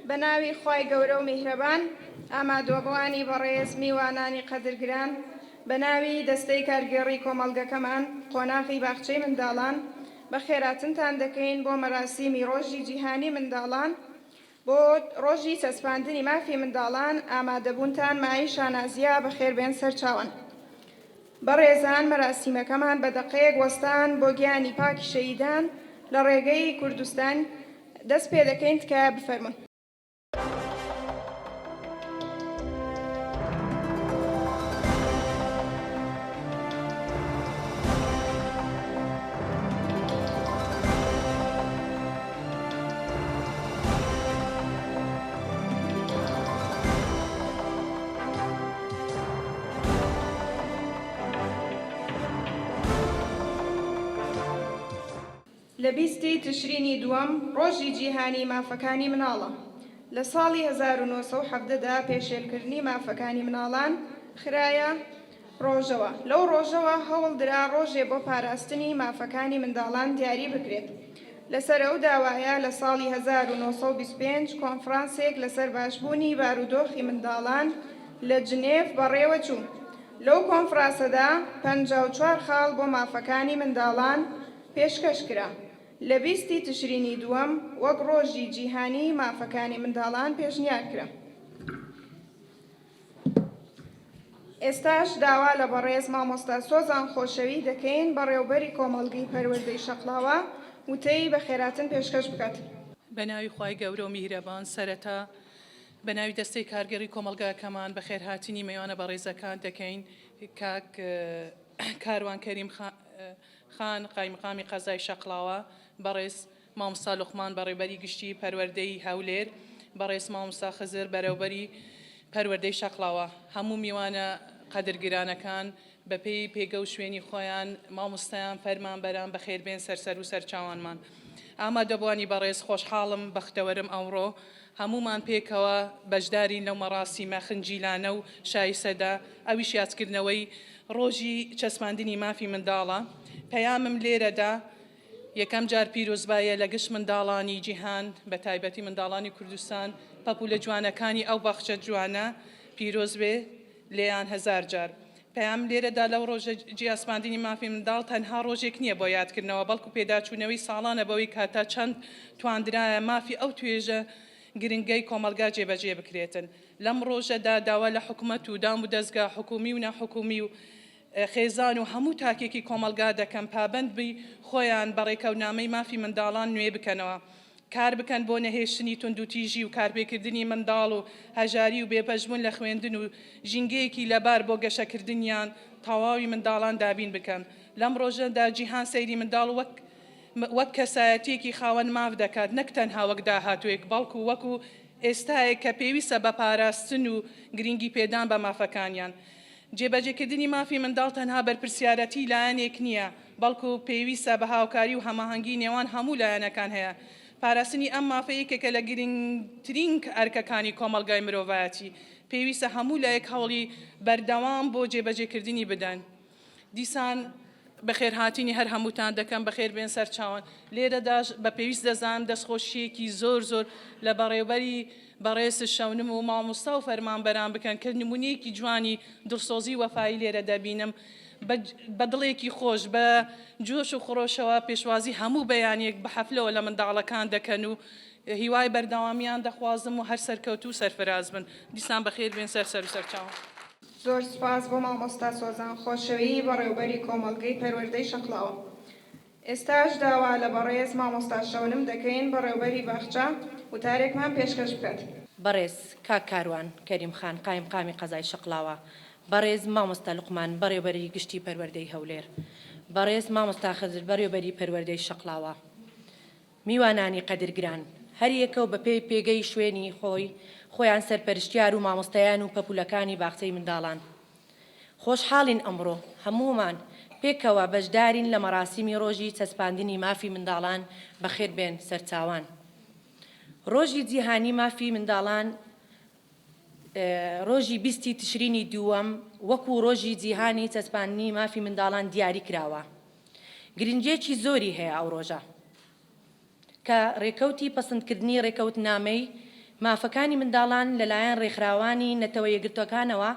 بە ناوی خوای گەورە و میهرەبان، ئامادوەبوانی بەڕێز، میوانانی قەدرگران، بە ناوی دەستەی کارگێڕی کۆمەڵگەکەمان، قۆناغی باخچەی منداڵان، بەخێراتنتان دەکەین بۆ مەراسیمی ڕۆژی جیهانی منداڵان، بۆ ڕۆژی چەسپاندنی مافی منداڵان، ئامادەبوونتان مایەی شانازییە، بەخێربێن سەرچاوان. بەڕێزان مەراسیمەکەمان بە دەقەیەک وەستان بۆ گیانی پاکی شەهیدان لە ڕێگەی کوردستان دەست پێدەکەین تکایە بفەرموون. لە 20 ی تشرینی دووەم ڕۆژی جیهانی مافەکانی مناڵە. لە ساڵی 1917 دا پێشێلکردنی مافەکانی مناڵان خرایە ڕۆژەوە. لەو ڕۆژەوە هەوڵ درا ڕۆژێ بۆ پاراستنی مافەکانی منداڵان دیاری بکرێت. لەسەر ئەو داوایە لە ساڵی 1925 کۆنفرانسێک لەسەر باشبوونی بارودۆخی منداڵان لە جنێڤ بەڕێوە چوو. لەو کۆنفراسەدا 54 خاڵ بۆ مافەکانی منداڵان پێشکەش کرا. لە 20 ی تشرینی دووەم وەک ڕۆژی جیهانیی مافەکانی منداڵان پێشنیار کرا. ئێستاش داوا لە بەڕێز مامۆستا سۆزان خۆشەوی دەکەین بەڕێوبەری کۆمەڵگەی پەروەردەی شەقڵاوە وتەی بەخێراتن پێشکەش بکات. بەناوی خوای گەورە و میهرەبان سەرەتا بەناوی دەستەی کارگێڕی کۆمەڵگاکەمان بەخێرهاتنی میوانە بەڕێزەکان دەکەین کاک کاروان کەریم خان قایمقامی قەزای شەقڵاوە بەڕێز مامۆستا لوقمان بەڕێوبەری گشتی پەروەردەی هەولێر، بەڕێز مامۆستا خزر بەرێوبەری پەروەردەی شەقڵاوە، هەموو میوانە قەدرگرانەکان بەپێی پێگە و شوێنی خۆیان، مامۆستایان، فەرمانبەران بەخێربێن سەر سەر و سەرچاوانمان. ئامادەبووانی بەڕێز خۆشحاڵم، بەختەوەرم ئەوڕۆ هەموومان پێکەوە بەشدارین لەو مەڕاسیمە خنجیلانە و شایسەدا، ئەویش یادکردنەوەی ڕۆژی چەسپاندنی مافی منداڵە. پەیامم لێرەدا یەکەم جار پیرۆزباییە لە گشت منداڵانی جیهان بە تایبەتی منداڵانی کوردستان پەپولە جوانەکانی ئەو باخچە جوانە پیرۆز بێ لێیان هەزار جار. پەیام لێرەدا لەو ڕۆژە جیاسپاندنی مافی منداڵ تەنها ڕۆژێک نییە بۆ یادکردنەوە بەڵکو پێداچوونەوەی ساڵانە بەوەی کە تا چەند تواندرایە مافی ئەو توێژە گرنگەی کۆمەڵگا جێبەجێ بکرێتن. لەم ڕۆژەدا داوا لە حکومەت و دام و دەزگا حکومی و ناحکومی و خێزان و هەموو تاکێکی کۆمەڵگا دەکەم پابەند بی خۆیان بە ڕێکەونامەی مافی منداڵان نوێ بکەنەوە کار بکەن بۆ نەهێشتنی توندوتیژی و کارپێکردنی منداڵ و هەژاری و بێبەشبوون لە خوێندن و ژینگەیەکی لەبار بۆ گەشەکردنیان تەواوی منداڵان دابین بکەن لەم ڕۆژەدا جیهان سەیری منداڵ وەک وەک کەسایەتیەکی خاوەن ماف دەکات نەک تەنها وەک داهاتووێک بەڵکو وەکو ئێستایەک کە پێویستە بە پاراستن و گرنگی پێدان بە مافەکانیان. جێبەجێکردنی مافی منداڵ تەنها بەرپرسیارەتی لایەنێک نییە، بەڵکو پێویستە بە هاوکاری و هەماهەنگی نێوان هەموو لایەنەکان هەیە. پاراستنی ئەم مافە یەکێکە لە گرنگترین ئەرکەکانی کۆمەڵگای مرۆڤایەتی. پێویستە هەموو لایەک هەوڵی بەردەوام بۆ جێبەجێکردنی بدەن. دیسان بەخێرهاتنی هەر هەمووتان دەکەم، بەخێر بێن سەرچاوان. لێرەداش بە پێویست دەزانم دەستخۆشییەکی زۆر زۆر لە بەڕێوبەری بەڕێز شەونم و مامۆستا و فەرمانبەران بکەن کە نموونەیەکی جوانی دڵسۆزی و وەفایی لێرە دەبینم. بە دڵێکی خۆش، بە جۆش و خرۆشەوە پێشوازی هەموو بەیانییەک بە حەفلەوە لە منداڵەکان دەکەن و هیوای بەردەوامییان دەخوازم و هەر سەرکەوتوو و سەرفراز بن. دیسان بەخێر بێن سەر سەر و سەرچاوان. زۆر سوپاس بۆ مامۆستا سۆزان خۆشەویی بەڕێوبەری کۆمەڵگەی پەروەردەی شەقڵاوە. ئێستاش داوا لە بەڕێز مامۆستا شەونم دەکەین بەڕێوبەری باخچە وتارێکمان پێشکەش بکات. بەڕێز کاک کاروان کەریم خان قایمقامی قەزای شەقڵاوە، بەڕێز مامۆستا لوقمان بەڕێوبەری گشتی پەروەردەی هەولێر، بەڕێز مامۆستا خزر بەڕێوبەری پەروەردەی شەقڵاوە، میوانانی قەدرگران، هەریەکەو بە پێی پێگەی شوێنی خۆی خۆیان سەرپەرشتیار و مامۆستایان و پەپولەکانی باخچەی منداڵان. خۆشحاڵین ئەمڕۆ هەموومان پێکەوە بەشدارین لە مەڕاسیمی ڕۆژی چەسپاندنی مافی منداڵان بەخێربێن سەرچاوان. ڕۆژی جیهانی مافی منداڵان ڕۆژی 20 ی تشرینی دووەم وەکو ڕۆژی جیهانی چەسپاندنی مافی منداڵان دیاری کراوە. گرنگیەکی زۆری هەیە ئەو ڕۆژە کە ڕێکەوتی پەسندکردنی ڕێکەوتنامەی مافەکانی منداڵان لەلایەن ڕێکخراوانی نەتەوە یەکگرتووەکانەوە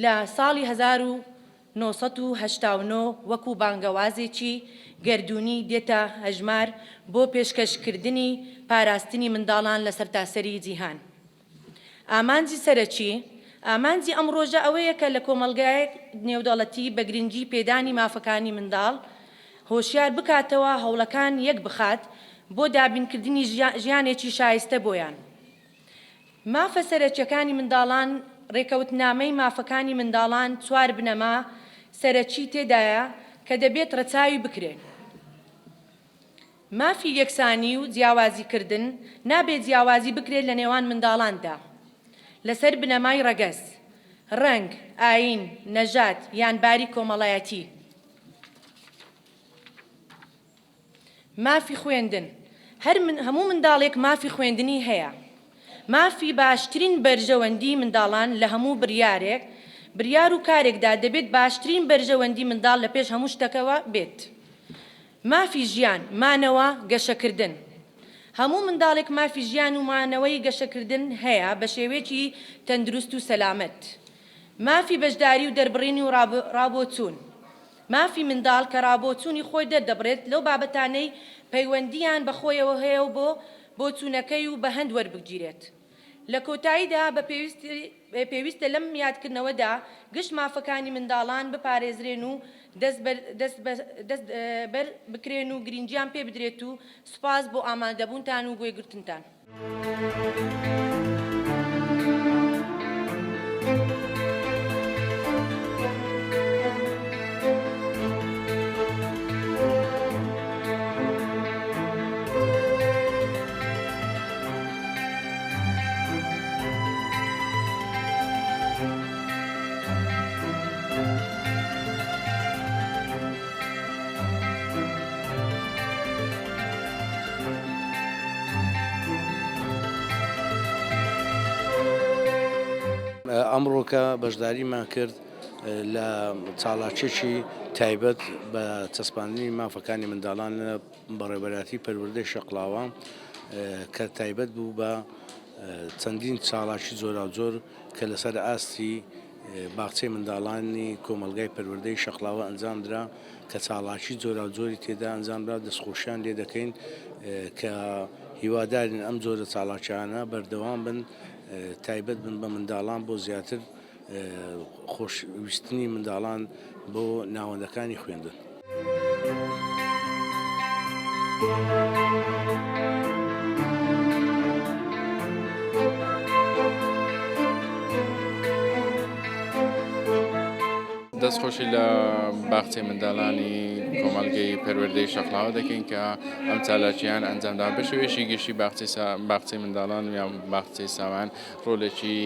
لە ساڵی 1989 وەکو بانگەوازێکی گەردوونی دێتە هەژمار بۆ پێشکەشکردنی پاراستنی منداڵان لە سەرتاسەری جیهان. ئامانجی سەرەکی، ئامانجی ئەم ڕۆژە ئەوەیە کە لە کۆمەڵگایەک نێودەڵەتی بە گرنگی پێدانی مافەکانی منداڵ هۆشیار بکاتەوە هەوڵەکان یەک بخات بۆ دابینکردنی ژیانێکی شایستە بۆیان. مافە سەرەکیەکانی منداڵان، ڕێکەوتنامەی مافەکانی منداڵان چوار بنەما سەرەکی تێدایە کە دەبێت ڕەچاوی بکرێن. مافی یەکسانی و جیاوازیکردن، نابێت جیاوازی بکرێت لە نێوان منداڵاندا لەسەر بنەمای ڕەگەز، ڕەنگ، ئایین، نەژاد یان باری کۆمەڵایەتی. مافی خوێندن، هەر هەموو منداڵێک مافی خوێندنی هەیە. مافی باشترین بەرژەوەندی منداڵان لە هەموو بریارێک، بریار و کارێکدا دەبێت باشترین بەرژەوەندی منداڵ لە پێش هەموو شتەکەوە بێت. مافی ژیان، مانەوە، گەشەکردن. هەموو منداڵێک مافی ژیان و مانەوەی گەشەکردن هەیە بە شێوەیەکی تەندروست و سەلامەت. مافی بەشداری و دەربڕینی و ڕابۆچوون. مافی منداڵ کە ڕابۆچوونی خۆی دەردەبڕێت لەو بابەتانەی پەیوەندییان بە خۆیەوە هەیە و بۆ بۆچوونەکەی و بە هەند وەربگیرێت. لە کۆتاییدا بە پێویستە لەم یادکردنەوەدا گشت مافەکانی منداڵان بپارێزرێن و دەستبەر بکرێن و گرینگیان پێ بدرێت و سوپاس بۆ ئامادەبوونتان و گوێگرتنتان. ئەمڕۆکە بەشداریمان کرد لە چاڵاکیەکی تایبەت بە چەسپاندنی مافەکانی منداڵان لە بەڕێوەبەرایەتی پەروەردەی شەقڵاوە کە تایبەت بوو بە چەندین چاڵاکی جۆراوجۆر کە لەسەر ئاستی باخچەی منداڵانی کۆمەڵگای پەروەردەی شەقڵاوە ئەنجامدرا کە چاڵاکی جۆراوجۆری تێدا ئەنجامدرا دەستخۆشیان لێ دەکەین کە هیوادارین ئەم جۆرە چاڵاکیانە بەردەوام بن تایبەت بن بە منداڵان بۆ زیاتر خۆشویستنی منداڵان بۆ ناوەندەکانی خوێندن. دەست خۆشی لە باخچەی منداڵانی کۆمەڵگەی پەروەردەی شەقڵاوە دەکەین کە ئەم چالاکیان ئەنجامدا بە شێوەیەکی گشتی باخچەی منداڵان یان باخچەی ساوان ڕۆلێکی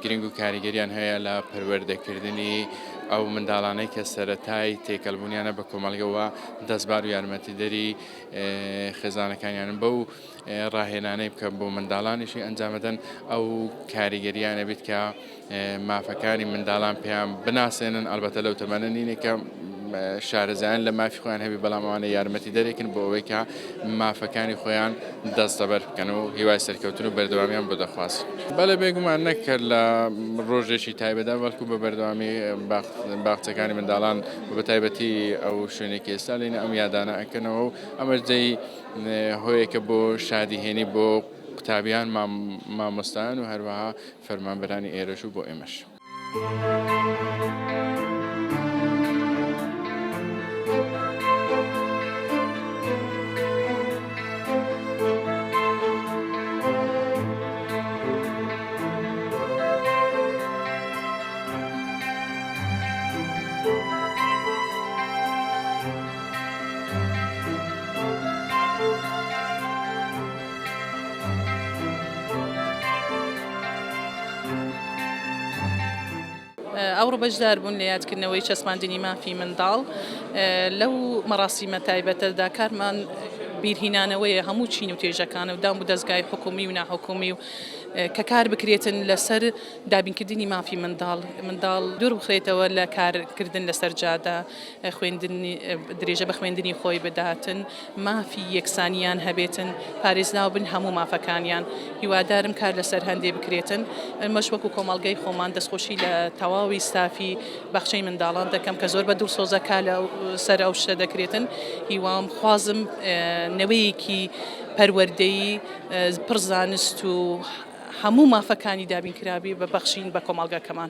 گرنگ و کاریگەریان هەیە لە پەروەردەکردنی ئەو منداڵانەی کە سەرەتای تێکەڵبوونیانە بە کۆمەڵگەوە دەستبار و یارمەتیدەری خێزانەکانیانن بەو ڕاهێنانەی بکە بۆ منداڵانیشی ئەنجامەدەن ئەو کاریگەریانە بیت کە مافەکانی منداڵان پێیان بناسێنن ئەلبەتە لەو تەمەنە نینێ کە شارەزایان لە مافی خۆیان هەبی بەڵام ئەوانە یارمەتی دەرێکن بۆ ئەوەی کە مافەکانی خۆیان دەستەبەر بکەن و هیوای سەرکەوتن و بەردەوامیان بۆ دەخوازین. بەڵێ بێگومان نەک هەر لە ڕۆژێکی تایبەتدا بەڵکو بە بەردەوامی باخچەکانی منداڵان و بە تایبەتی ئەو شوێنێکی ئێستا لێنە ئەم یادانە ئەکەنەوە و ئەمەش جێی هۆیەکە بۆ شادیهێنی بۆ قوتابیان مامۆستایان و هەروەها فەرمانبەرانی ئێرەش و بۆ ئێمەش. ئەوڕۆ بەشدار بوون لە یادکردنەوەی چەسپاندنی مافی منداڵ لەو مەراسیمە تایبەتەدا کارمان بیرهینانەوەیە هەموو چین و توێژەکان و دام و دەزگای حکومی و ناحکومی و کە کار بکرێتن لەسەر دابینکردنی مافی منداڵ، منداڵ دوور بخرێتەوە لە کارکردن لەسەر جادە، خوێندنی درێژە بە خوێندنی خۆی بداتن، مافی یەکسانیان هەبێتن، پارێزراو بن هەموو مافەکانیان. هیوادارم کار لەسەر هەندێ بکرێتن. ئێمەش وەکو کۆمەڵگەی خۆمان دەستخۆشی لە تەواوی ستافی باخچەی منداڵان دەکەم کە زۆر بە دڵسۆزە کار لەسەر ئەو شتە دەکرێتن. هیوام خوازم نەوەیەکی پەروەردەیی پڕ زانست و هەموو مافەکانی دابین کرابی بە بەخشین بە کۆمەڵگەکەمان.